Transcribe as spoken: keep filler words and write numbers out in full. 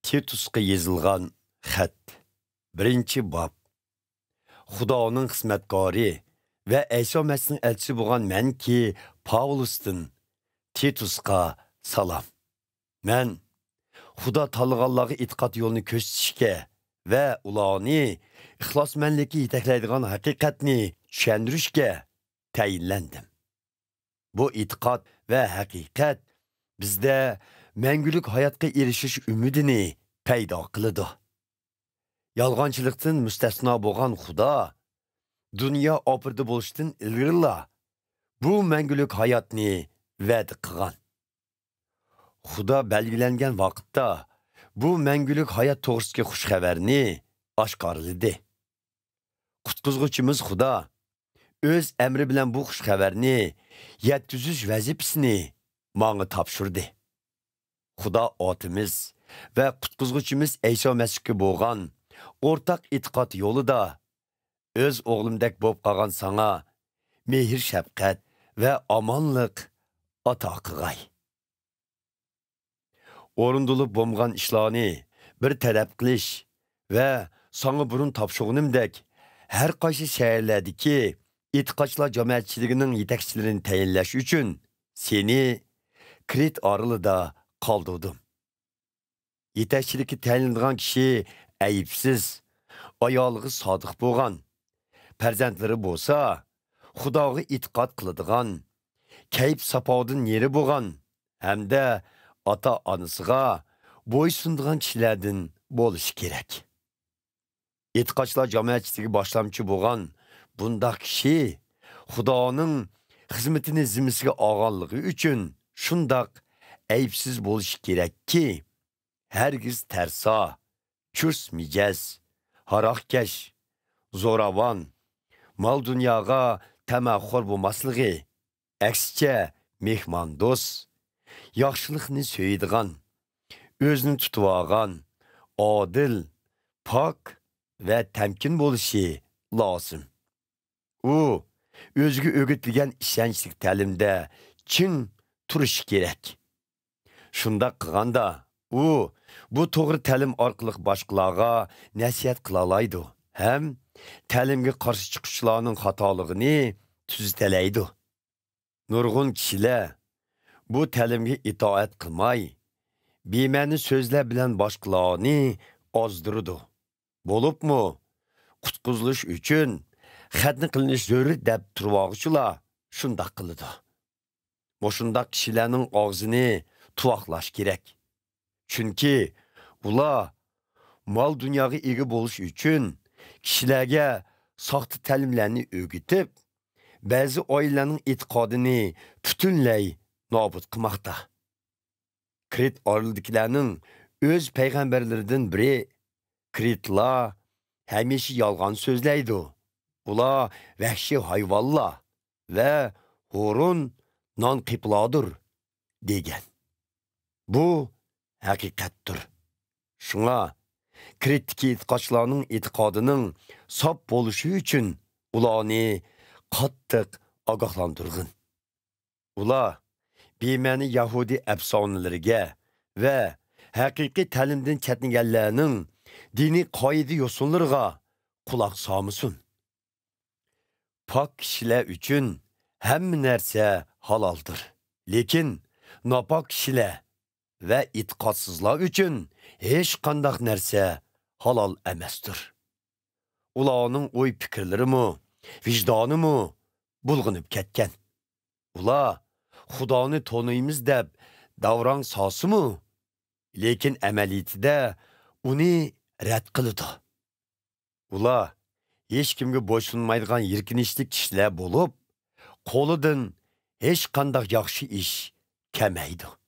تىتۇسقا يېزىلغان خەت. بىرىنچى باب. خۇدانىڭ خىزمەتكارى ۋە ئەيسا مەسىھنىڭ ئەلچىسى بولغان مەنكى پاۋلۇستىن تىتۇسقا سالام. مەن خۇدا تاللىغانلارغا ئېتىقاد يولىنى كۆرسىتىشكە ۋە ئۇلارنى ئىخلاسمەنلىككە يېتەكلەيدىغان ھەقىقەتنى چۈشەندۈرۈشكە تەيىنلەندىم. بۇ ئېتىقاد ۋە ھەقىقەت بىزدە مەڭگۈلۈك ھاياتقا ئېرىشىش ئۈمىدىنى پەيدا قىلىدۇ. يالغانچىلىقتىن مۇستەسنا بولغان خۇدا دۇنيا ئاپىرىدە بولۇشتىن ئىلگىرىلا بۇ مەڭگۈلۈك ھاياتنى ۋەدە قىلغان. خۇدا بەلگىلەنگەن ۋاقىتتا بۇ مەڭگۈلۈك ھايات توغرىسىدىكى خۇش خەۋەرنى ئاشكارىلىدى. قۇتقۇزغۇچىمىز خۇدا ئۆز ئەمرى بىلەن بۇ خۇش خەۋەرنى يەتكۈزۈش ۋەزىپىسىنى ماڭا تاپشۇردى. خۇدا ئاتىمىز ۋە قۇتقۇزغۇچىمىز ئەيسا مەسىھكە بولغان ئورتاق ئېتىقاد يولىدا ئۆز ئوغلۇمدەك بولۇپ قالغان ساڭا مېھىر-شەپقەت ۋە ئامانلىق ئاتا قىلغاي. ئورۇندىلىپ بولمىغان ئىشلارنى بىر تەرەپ قىلىش ۋە ساڭا بۇرۇن تاپشۇرغىنىمدەك ھەر قايسى شەھەرلەردىكى ئېتىقادچىلار جامائەتچىلىكىنىڭ يېتەكچىلىرىنى تەيىنلەش ئۈچۈن سېنى كرېت ئارىلىدا قالدۇردۇم. يېتەكچىلىككە تەيىنلىنىدىغان كىشى ئەيىبسىز، ئايالىغا سادىق بولغان، پەرزەنتلىرى بولسا خۇداغا ئېتىقاد قىلىدىغان، كەيپ-ساپاغىدىن نېرى بولغان ھەمدە ئاتا-ئانىسىغا بويسۇنىدىغان كىشىلەردىن بولۇشى كېرەك. ئېتىقادچىلار جامائەتچىلىكىگە باشلامچى بولغان بۇنداق كىشى خۇدانىڭ خىزمىتىنى زىممىسىگە ئالغانلىقى ئۈچۈن شۇنداق ئەيىبسىز بولۇشى كېرەككى، ھەرگىز تەرسا، چۇس مىجەز، ھاراقكەش، زوراۋان، مال-دۇنياغا تەمەخور بولماسلىقى، ئەكسىچە، مېھماندوست، ياخشىلىقنى سۆيىدىغان، ئۆزىنى تۇتۇۋالغان، ئادىل، پاك ۋە تەمكىن بولۇشى لازىم. ئۇ ئۆزىگە ئۆگىتىلگەن ئىشەنچلىك تەلىمدە چىڭ تۇرۇشى كېرەك. شۇنداق قىلغاندا، ئۇ بۇ توغرا تەلىم ئارقىلىق باشقىلارغا نەسىھەت قىلالايدۇ ھەم تەلىمگە قارشى چىققۇچىلارنىڭ خاتالىقىنى تۈزىتەلەيدۇ. نۇرغۇن كىشىلەر بۇ تەلىمگە ئىتائەت قىلماي، بىمەنە سۆزلەر بىلەن باشقىلارنى ئازدۇرىدۇ. بولۇپمۇ قۇتقۇزۇلۇش ئۈچۈن خەتنە قىلىنىش زۆرۈر دەپ تۇرۇۋالغۇچىلار شۇنداق قىلىدۇ. مۇشۇنداق كىشىلەرنىڭ ئاغزىنى تۇۋاقلاش كېرەك. چۈنكى ئۇلار مال-دۇنياغا ئىگە بولۇش ئۈچۈن كىشىلەرگە ساختا تەلىملەرنى ئۆگىتىپ، بەزى ئائىلىلەرنىڭ ئېتىقادىنى پۈتۈنلەي نابۇت قىلماقتا. كرېت ئارىلىدىكىلەرنىڭ ئۆز پەيغەمبەرلىرىدىن بىرى، كرېتلار ھەمىشە يالغان سۆزلەيدۇ. ئۇلار ۋەھشىي ھايۋانلار ۋە ھۇرۇن نان قېپىلاردۇر، دېگەن. بۇ ھەقىقەتتۇر. شۇڭا كرېتتىكى ئېتىقادچىلارنىڭ ئېتىقادىنىڭ ساپ بولۇشى ئۈچۈن ئۇلارنى قاتتىق ئاگاھلاندۇرغىن. ئۇلار بىمەنە يەھۇدىي ئەپسانىلىرىگە ۋە ھەقىقىي تەلىمدىن چەتنىگەنلەرنىڭ دىنىي قائىدە-يوسۇنلىرىغا قۇلاق سالمىسۇن. پاك كىشىلەر ئۈچۈن ھەممە نەرسە ھالالدۇر. لېكىن ناپاك كىشىلەر ۋە ئېتىقادسىزلار ئۈچۈن ھېچقانداق نەرسە ھالال ئەمەستۇر. ئۇلارنىڭ ئوي-پىكىرلىرىمۇ، ۋىجدانىمۇ بۇلغىنىپ كەتكەن. ئۇلار خۇدانى تونۇيمىز دەپ داۋراڭ سالسىمۇ، لېكىن ئەمەلىيىتىدە ئۇنى رەت قىلىدۇ. ئۇلار ھېچكىمگە بويسۇنمايدىغان يىركىنچلىك كىشىلەر بولۇپ، قولىدىن ھېچقانداق ياخشى ئىش كەلمەيدۇ.